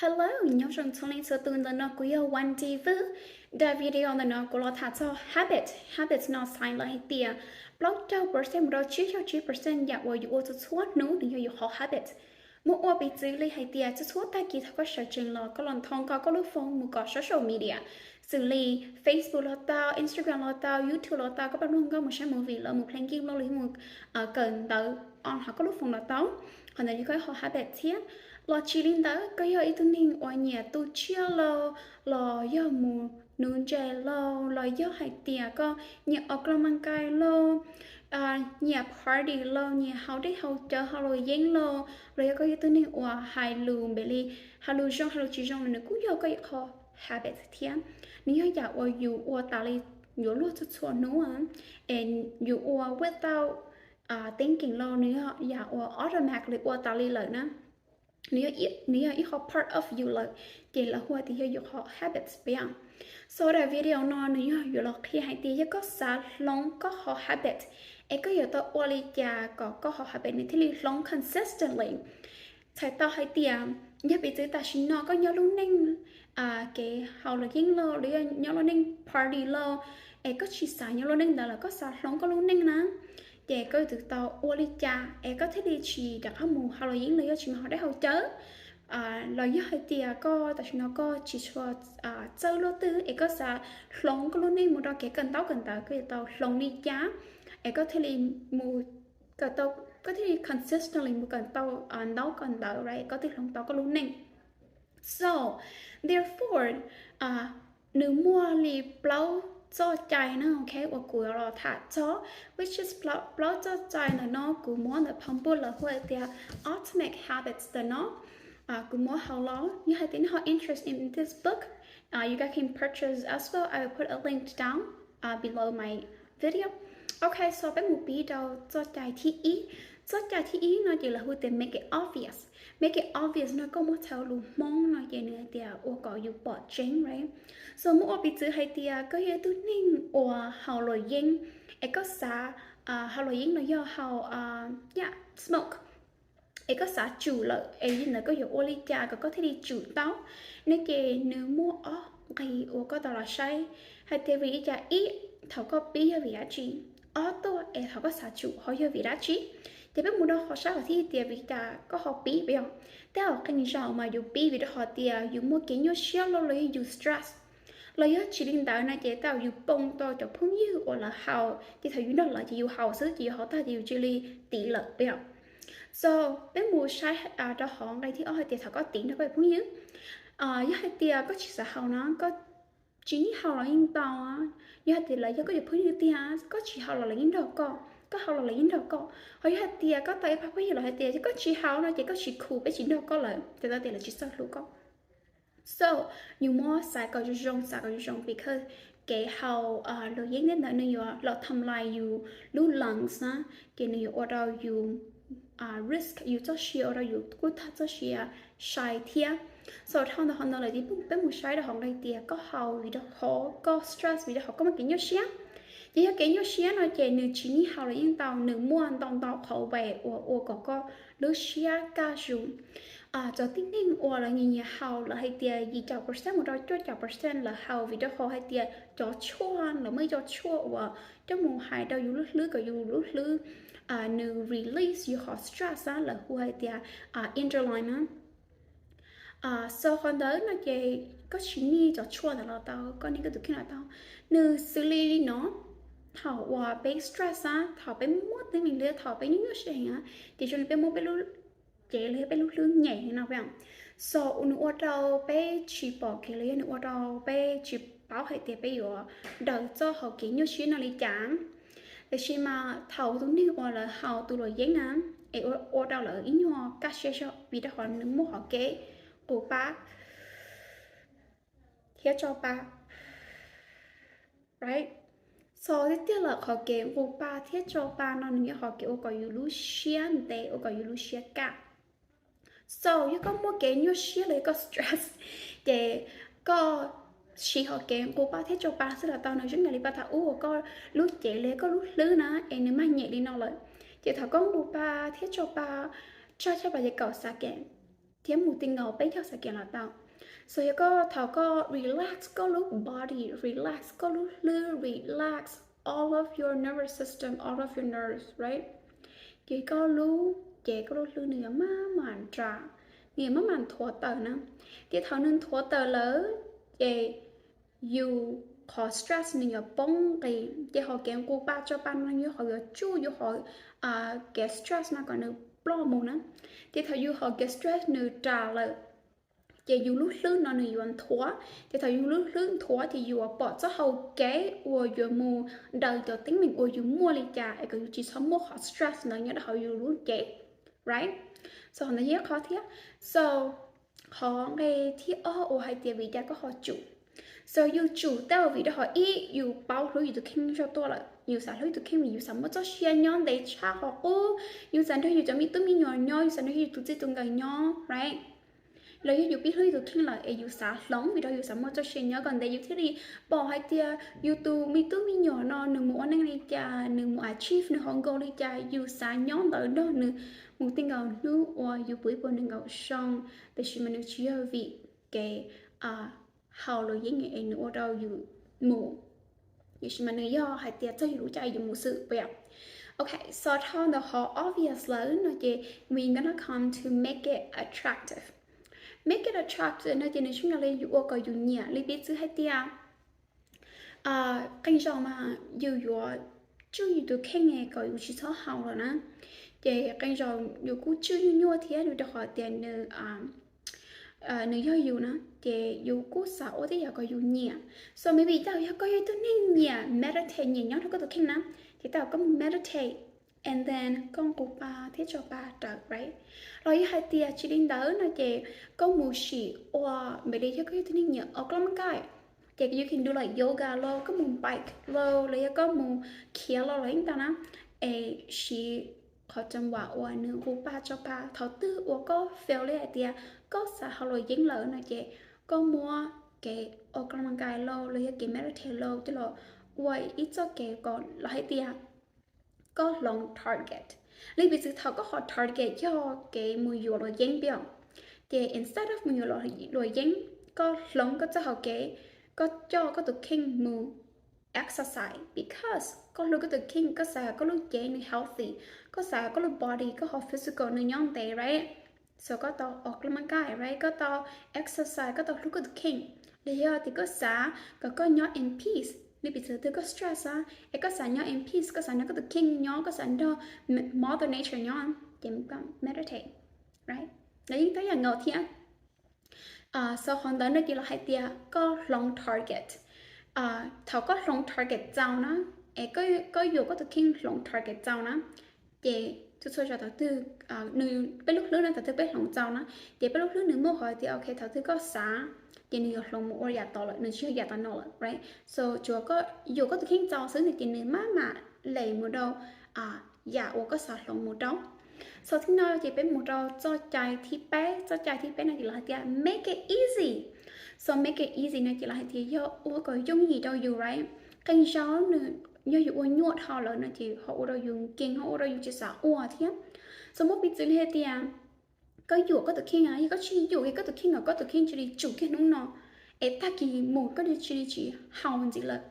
Hello, nyob zoo txhua leej txhua tus, ntawm no kuv yog Wendy Vwj. Daim video ntawm no kuv los tham txog habit. Habit no xav lawm hais tias plaub caug percent mus rau tsib caug tsib percent yam uas yus ua txhua txhua hnub nws yog yus qhov habit. Muab ua piv txwv li hais tias txhua txhua tag kis thaum koj sawv tsees los koj los nthoo nkaus koj lub phone mus kom social media, xws li Facebook los tau, Instagram los tau, YouTube los tau, koj pab luag nkauj mus saib movie los mus playing game los mus kawm ntawv online hauv koj lub phone los tau. Qhov ntawd yog koj ib qho habit thiab. Los tsis li ntawd, koj yog ib tug neeg uas nyiam tu tsiaj lauj, los yog mus nuv ntses lauj, los yog hais tias koj nyiam ua kla ma kais lauj, nyiam party lauj, nyiam haus dej haus cawv haus luam yeeb lauj, los yog koj yog ib tug neeg uas hais lus npe li hais lus zoo hais lus tsis zoo los nws kuj yog koj ib qho habit thiab. Nws yog yam uas yus ua tas li, yuav luag txhua txhua hnub, es yus ua without thinking lauj, nws yog yam uas automatically ua tas li lawm na. Nws yog ib qho part of yus lawm, ces lawv hu tias yog yus qhov habits puas yog? So daim video no nws yog yuav los qhia hais tias yog koj xav hloov koj qhov habit, es koj yuav tau ua li cas kom koj qhov habit nws thiaj li hloov consistently. Txhais tau hais tias yog piv txwv tam sim no koj nyob lub neej kev haus luam yeeb lauj, los yog nyob lub neej party lauj, es koj tsis xav nyob lub neej ntawd lawm, koj xav hloov koj lub neej na, ces koj yuav tsum tau ua li cas es koj thiaj li tsis rov qab mus haus luam yeeb los yog tsis mus haus dej haus cawv, los yog hais tias koj tam sim no koj tsis tshua txawj luaj twg es koj xav hloov koj lub neej mus rau kev kawm ntaub kawm ntawv, koj yuav tau hloov li cas es koj thiaj li mus, koj thiaj li consistently mus kawm tau ntaub kawm ntawv, right? Koj thiaj hloov tau koj lub neej. So therefore, nws muaj li plaub txoj cai na, ok, uas kuv yuav los tham txog, which is plaub txoj cai ntawm no kuv muab ntawm phau npuaj lawv hu tias Atomic Habits ntawm no, kuv muab hauv los. Yog hais tias nej ho interest in this book, you guys can purchase as well. I will put a link down below my video. Ok, so peb mus pib rau txoj cai thib ib. Txoj cai thib ib no ces lawv hu tias make it obvious. Make it obvious no koj muab txhais lus Hmoob no ces nws hais tias ua kom yus pom tseeb, right? So muab ua piv txwv hais tias koj yog ib tug neeg uas haus luam yeeb, es koj xav haus luam yeeb los yog haus, yeah, smoke, es koj xav tsum lawm, es yog li ntawd koj yuav ua li cas kom koj thiaj li tsum tau? No ces nws muaj ob nqe uas koj tau los saib hais tias vim li cas, ib, thaum koj pib yog vim dab tsi, ob tuaj es thaum koj xav tsum ho yog vim dab tsi. Ces peb mus rau qhov sab qhov thib tias vim li cas koj ho pib puas yog? Tej zaum qee zaus mas yus pib vim rau qhov tias yus muaj kev nyuaj siab los yog yus stress, los yog tsis li ntawd no ces tej zaum yus pom tau cov phooj ywg uas lawv haus ces thaum yus nrog lawv ces yus haus xwb ces yus haus tag ces yus cia li tiv lawm puas yog? So peb mus saib rau hauv nqe thib ob hais tias thaum koj tiv nrog koj cov phooj ywg, yog hais tias koj tsis xav haus no, koj tsis nim haus los yeej tau. Yog hais tias lawv yog koj cov phooj ywg tiag, koj tsis haus los lawv yeej nrog koj, koj haus los lawv yeej nrog koj. Ho yog hais tias koj tau ib pab phooj ywg los hais tias yog koj tsis haus no ces koj tsis cool, peb tsis nrog koj lawm, ces tau tias lawv tsis txawj hlub koj. So yus muab xav kom zoo zoo, xav kom zoo zoo, because kev haus luam yeeb tej ntawd nws yuav los tham lais yus lub lungs na, ces nws yuav ua rau yus risk yus txoj sia, ua rau yus kuj tag txoj sia sai thiab. So dhau ntawm qhov ntawd lawm ces peb mus saib rau hauv nqe tias koj haus vim rau qhov koj stress, vim rau qhov koj muaj kev nyuaj siab. Ces yog kev nyuaj siab no ces nws tsis nim haus los yeej tau, nws muaj ntau ntau qhov way uas ua kom koj lub siab kaj zus. Cov tib neeg uas lawv nyiam nyiam haus, lawv hais tias yim caum percent mus rau cuaj caum percent lawv haus vim rau qhov hais tias cov tshuaj, lawv muaj ib co tshuaj uas coj mus hais rau yus lub hlwb kom yus lub hlwb nws release yus qhov stress, lawv hu hais tias adrenaline na. So qhov ntawd no ces koj tsis nim cov tshuaj ntawd los tau, koj nim koj tus kheej los tau. Nws xws li no, thaum uas peb stress, thaum peb muaj teeb meem li, thaum peb nyuaj nyuaj siab heev, ces zoo li peb muab peb lub cev los yog peb lub hlwb nyem no. So nws ua rau peb tsis pom kev los yog nws ua rau peb tsis paub hais tias peb yuav daws txoj hauv kev nyuaj siab no li cas. Tiam sis mas thaum tus neeg uas lawv haus tus luam yeeb na, es ua rau lawv ib nyuag kaj siab zog vim rau qhov nws muaj qhov kev nqus pa thiab tso pa, right? So tiag tiag lawm qhov kev nqus pa thiab tso pa no nws yog qhov kev ua kom yus lub siab ntev, ua kom yus lub siab kaj. So yog koj muaj kev nyuaj siab los yog koj stress, ces koj siv qhov kev nqus pa thiab tso pa xwb los tau, nws zoo ib yam li pa thaum ub uas koj lub cev los yog koj lub hlwb na es nws mag nyem li no lawm. Ces thaum koj nqus pa thiab tso pa, tsaj tshaj plaws ces kaum seconds, thiab mus ti nkaus peb caug second los tau. So yog koj thaum koj relax koj lub body, relax koj lub hlwb, relax all of your nervous system, all of your nerves, right? Ces koj lub, ces koj lub hlwb nws yuav maj mam nra, nws yuav maj mam nthuav tawm na. Ces thaum nws nthuav tawm lawm ces yus qhov stress nws yuav poob nqis, ces hauv kev nqus pa tso pa no yus ho yuav tsuj yus hauv kev stress no kom nws ploj mus na. Ces thaum yus hauv kev stress nws ras lawm, ces yus lub hlwb no nws yuav nthuav. Ces thaum yus lub hlwb nthuav ces yus yuav pom txoj hau kev uas yuav mus daws cov teeb meem uas yus muaj li cas es kom yus tsis txhob muaj qhov stress ntawd nyob rau hauv yus lub cev, right? So qhov ntawd yog ib qho thiab. So qhov nqe thib ob uas hais tias vim li cas koj ho tsum. So yus tsum tau vim rau qhov ib, yus paub hlub yus tus kheej tshaj tuaj lawm, yus xav hlub yus tus kheej vim yus xav muaj txoj sia nyob ntev tshaj qhov qub, yus xav nrog yus cov me tub me nyuam nyob, yus xav nrog yus tus txij tus nkawm nyob, right? Los yog yus pib hlub yus tus kheej lawm es yus xav hloov vim rau yus xav muaj txoj sia nyob kom ntev yus thiaj li pom hais tias yus tus me tub me nyuam no nws mus ua neej li cas, nws mus achieve nws hauv goal li cas, yus xav nyob ntawd nrog nws mus ti nkaus hnub uas yus puv ib puas nees nkaum xyoo, tiam sis mas nws tsis yog vim kev haus luam yeeb es nws ua rau yus mus, tiam sis mas nws yog hais tias txog yus lub caij yus mus xwb puas yog? Ok, so dhau ntawm qhov obvious lawm no ces we gonna come to make it attractive. Make it attractive no ces nws tsis yog li yus ua kom yus nyiam li piv txwv hais tias qee zaus mas yus yuav tswj yus tus kheej kom yus tsis txhob haus lawm na. Ces qee zaus yus kuj tswj nyuaj nyuaj thiab rau qhov tias nws nws yog yus na, ces yus kuj xav ua tej yam kom yus nyiam. So maybe tau yog koj yog ib tug neeg nyiam meditate, nyiam nyob rau koj tus kheej na, ces tau koj mus meditate and then koj nqus pa thiab tso pa rawv, right? Los yog hais tias tsis li ntawd no ces koj mus sim ua, maybe yog koj yog ib tug neeg nyiam ua kab moos nkaim, ces you can do like yoga los koj mus bike los los yog koj mus khiav los los yeej tau na, es siv qhov tseem vam uas nws nqus pa tso pa. Thaum twg uas koj feel li hais tias koj xav haus luam yeeb lawm no ces koj muab kev ua kab moos nkaim los los yog kev meditate los coj los ua ib txoj kev kom los hais tias koj hloov target. Li piv txwv thaum koj ho target yog kev mus yuav luam yeeb pom, ces instead of mus yuav luam yeeb, koj hloov koj txoj hauv kev, koj coj koj tus kheej mus exercise because koj hlub koj tus kheej, koj xav koj lub cev nws healthy, koj xav koj lub body, koj ho physical nws nyob ntev, right? So koj tau ua kab moos nkaim, right? Koj tau exercise, koj tau hlub koj tus kheej. Los yog tias koj xav kom koj nyob in peace, li piv txwv twg koj stress a, es koj xav nyob in peace, koj xav nrog koj tus kheej nyob, koj xav nrog mother nature nyob, ces mus koj meditate, right? Los yeej tab yam nkaus thiab. So qhov ntawd no ces los hais tias koj hloov target. Thaum koj hloov target txaus na, es koj yuam koj tus kheej hloov target txaus na, ces txhua txhua zaus thaum twg nws, peb lub hlwb no thaum twg peb hloov txaus na, ces peb lub hlwb nws muaj qhov tias ok thaum twg koj xav, ces nws yuav hloov mus ua yam tod lawm, nws tsis yog yam tom no lawm, right? So tsuav koj yuam koj tus kheej txaus xwb no ces nws maj mam lem mus rau yam uas koj xav hloov mus rau. So txij no ces peb mus rau txoj cai thib peb, txoj cai thib peb no ces lawv hais tias make it easy. So make it easy no ces lawv hais tias yog ua kom yooj yim rau yus, right? Qee zaum nws yog yus ua nyuaj dhau lawm no ces ho ua rau yus nkeeg, ho ua rau yus tsis xav ua thiab. So muab piv txwv li hais tias koj yuam koj tus kheej, yog koj tsis yuam koj tus kheej los koj tus kheej cia li tsum kiag hnub no, es tag kis mus koj cia li tsis haus ntxiv lawm.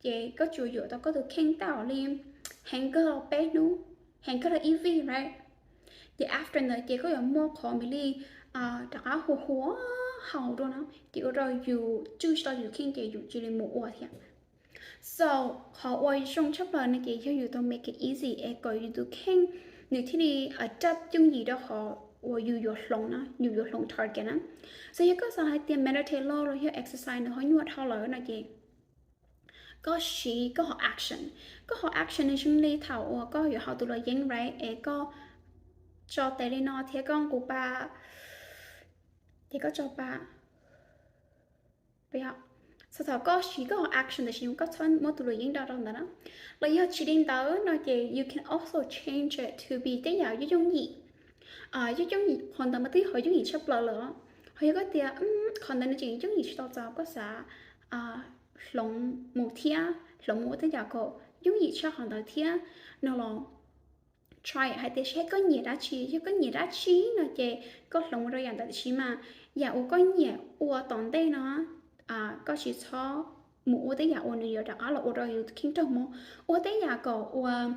Ces koj tsuas yuam tau koj tus kheej tau li heev kawg peb hnub, heev kawg rau ib vij, right? Ces after ntawd ces koj yuav muaj qhov me li rov qab hu hu haus dua no, ces ua rau yus tswj tsis tau yus kheej ces yus cia li mus ua thiab. So qhov uas zoo tshaj plaws no ces yog yus tau make it easy es kom yus tus kheej nws thiaj li adapt yooj yim rau qhov uas yus yuav hloov na, yus yuav hloov target na. So yog koj xav hais tias meditate los los yog exercise nws ho nyuaj dhau lawm no ces koj siv koj qhov action. Koj qhov action nws zoo li thaum uas koj yuav haus tus luam yeeb, right? Es koj tso tes li no thiab koj nqus pa, ces koj tso pa. So thaum koj siv koj qhov action tam sim koj txhob muab tus luam yeeb do rau ntawd na. Los yog tsis li ntawd no ces you can also change it to be tej yam yooj yooj yim. Yooj yooj yim, qhov ntawd mas twb yog qhov yooj yim tshaj plaws lawm. Ho yog koj tias qhov ntawd nws tseem yooj yim tsis tau txaus, koj xav hloov mus thiab, hloov mus ua tej yam kom yooj yim tshaj qhov ntawd thiab no los try hais tias seb koj nyiam dab tsi, yog koj nyiam dab tsi no ces koj hloov ua rau yam ntawd, tiam sis mas yam uas koj nyiam ua tom ntej no, koj tsis txhob mus ua tej yam uas nws yuav rov qab los ua rau yus tus kheej raug mob, ua tej yam kom uas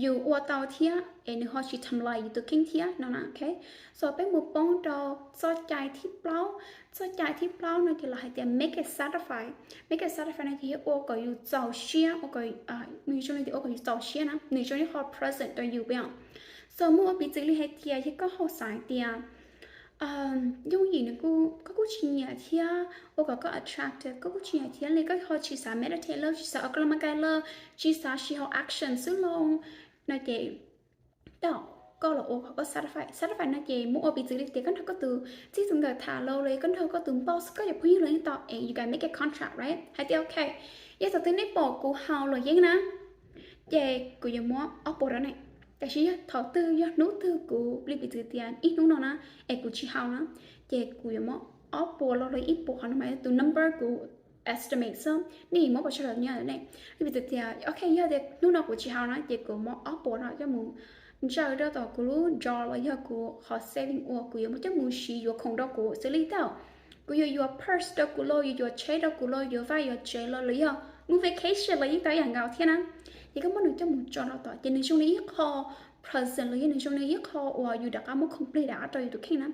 yus ua tau thiab es nws ho tsis tham lais yus tus kheej thiab no na, ok. So peb mus poob rau txoj cai thib plaub. Txoj cai thib plaub no ces los hais tias make it satisfy. Make it satisfy no ces yog ua kom yus txaus siab, ua kom, nws zoo li tias ua kom yus txaus siab na, nws zoo li qhov present rau yus puas yog. So muaj ua piv txwv li hais tias yog koj ho xav hais tias yooj yim nws kuj, koj kuj tsis nyiam thiab, ua kom koj attractive koj kuj tsis nyiam thiab li, koj ho tsis xav meditate lawm, tsis xav ua kab las mas kais lawm, tsis xav siv hauv action xwb los no ces tau, koj los ua kom koj satisfy. Satisfy no ces muab ua piv txwv li tias koj nrog koj tus txij tus nkawm tham los, los yog koj nrog koj tus boss, koj cov phooj ywg los yeej tau, es you guys make a contract, right? Hais tias ok, yog thaum twg nej pom kuv haus luam yeeb na, ces kuv yuav muab ob puas rau nej. Tab sis yog thaum twg, yog hnub twg kuv li piv txwv tias ib hnub no na, es kuv tsis haus na, ces kuv yuav muab ob puas los, los ib puas, qhov no mas yog tus number kuv estimate xwb, nej muab pov tseg los nyob nej. Li piv txwv tias ok, yog tias hnub no kuv tsis haus na ces kuv muab ob puas no coj mus ntsawj rau tom kuv lub drawer los yog kuv qhov saving uas kuv yuav muab coj mus siv yuav khoom rau kuv xws li tau, kuv yuav yuav purse rau kuv los, yuav yuav tsheb rau kuv los, yuav vaj yuav tsev los, los yog mus vacation los yeej tau ib yam nkaus thiab na. Ces koj muab nws coj mus tso rau tom ces nws zoo li ib qho present los yog nws zoo li ib qho uas yus rov qab muab complete rov qab rau yus tus kheej na.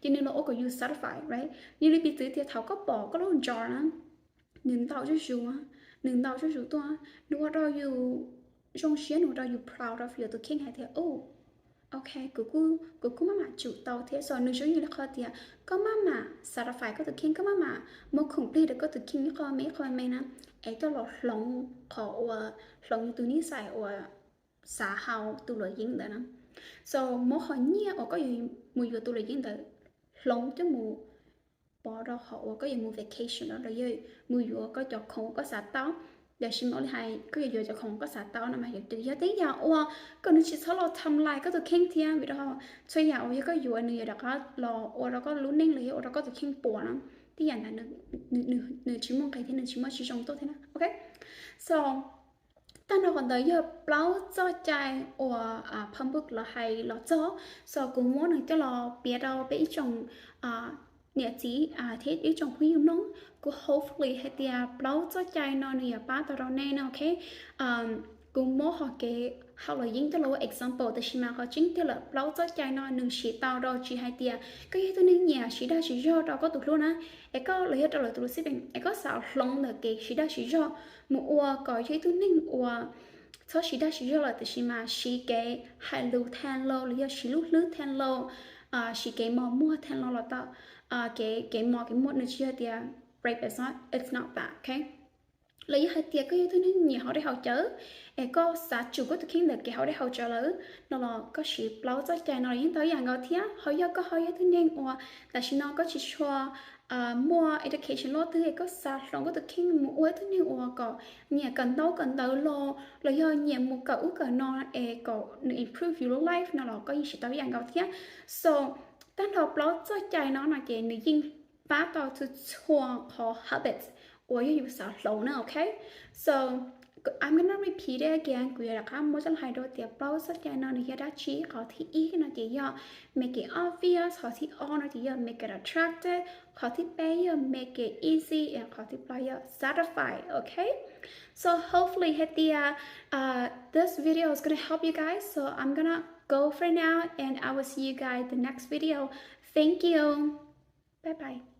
Ces nws los ua kom yus satisfy, right? Yog li piv txwv tias thaum koj pom koj lub drawer na, nws ntau zuj zus, nws ntau zuj zus tuaj, nws ua rau yus zoo siab, nws ua rau yus proud of yus tus kheej hais tias, oh, ok, kuv kuj maj mam tsum tau thiab. So nws zoo li qhov tias koj maj mam satisfy koj tus kheej, koj maj mam muab complete rau koj tus kheej ib qho me ib qho me na, es coj los hloov qhov uas, hloov yus tus nij xais uas xav haus tus luam yeeb ntawd na. So muab qhov nyiaj uas koj yuav mus yuav tus luam yeeb ntawd hloov coj mus pov rau qhov uas koj yuav mus vacation los, los yog mus yuav koj cov khoom uas koj xav tau. Tiam sis mas ua li hais koj yuav yuav cov khoom uas koj xav tau no mas yog tej yam uas kom nws tsis txhob los tham lais koj tus kheej thiab, vim rau qhov txhua yam uas yog koj yuav nws yuav rov qab los ua rau koj lub neej los yog ua rau koj tus kheej puas no, tej yam ntawd nws tsis muaj nqis thiab nws tsis muaj tsis zoo tuaj thiab na, ok. So tag nrho qhov ntawd yog plaub txoj cai uas phaj npuk los hais los txog. So kuv muab nws coj los piav rau peb ib tsoom niam txiv thiab ib tsoom phooj ywg mloog. Kuv hopefully hais tias plaub txoj cai no nws yuav pab tau rau nej no, ok. Kuv muab qhov kev haus luam yeeb coj los ua example, tab sis mas qhov tseeb tiag lawm plaub txoj cai no nws siv tau rau tsis hais tias koj yog ib tug neeg nyiam siv dag siv zog rau koj tus hlub na, es koj los yog rau lwm tus lub sib peem, es koj xav hloov ntawm kev siv dag siv zog mus ua kom yog ib tug neeg uas txhob siv dag siv zog lawm, tab sis mas siv kev hais lus tha los, los yog siv lub hlwb tha los, siv kev mos muag tha los los tau. Kev, kev mos kev muag nws tsis yog tias rape, it's not, it's not that, ok. Los yog hais tias koj yog ib tug neeg nyiam haus dej haus cawv, es koj xav tsum koj tus kheej ntawm kev haus dej haus cawv lawm no los koj siv plaub txoj cai no los yeej tau ib yam nkaus thiab. Ho yog koj ho yog ib tug neeg uas tam sim no koj tsis tshua muaj education luaj twg, es koj xav hloov koj tus kheej mus ua ib tug neeg uas kom nyiam kawm ntaub kawm ntawv los, los yog nyiam mus kawm ub kawm no, es kom nws improve yus lub life no los koj yeej siv tau ib yam nkaus thiab. So tag nrho plaub txoj cai no no ces nws yeej pab tau txhua txhua qhov habits uas yog yus xav hloov na, ok. So I'm gonna repeat it again, kuv yuav rov qab muab coj los hais dua tias plaub txoj cai no nws yog dab tsi. Qhov thib ib no ces yog make it obvious, qhov thib ob no ces yog make it attractive, qhov thib peb yog make it easy, and qhov thib plaub yog satisfy, ok. So hopefully hais tias this video is gonna help you guys. So I'm gonna go for now and I will see you guys the next video. Thank you. Bye bye.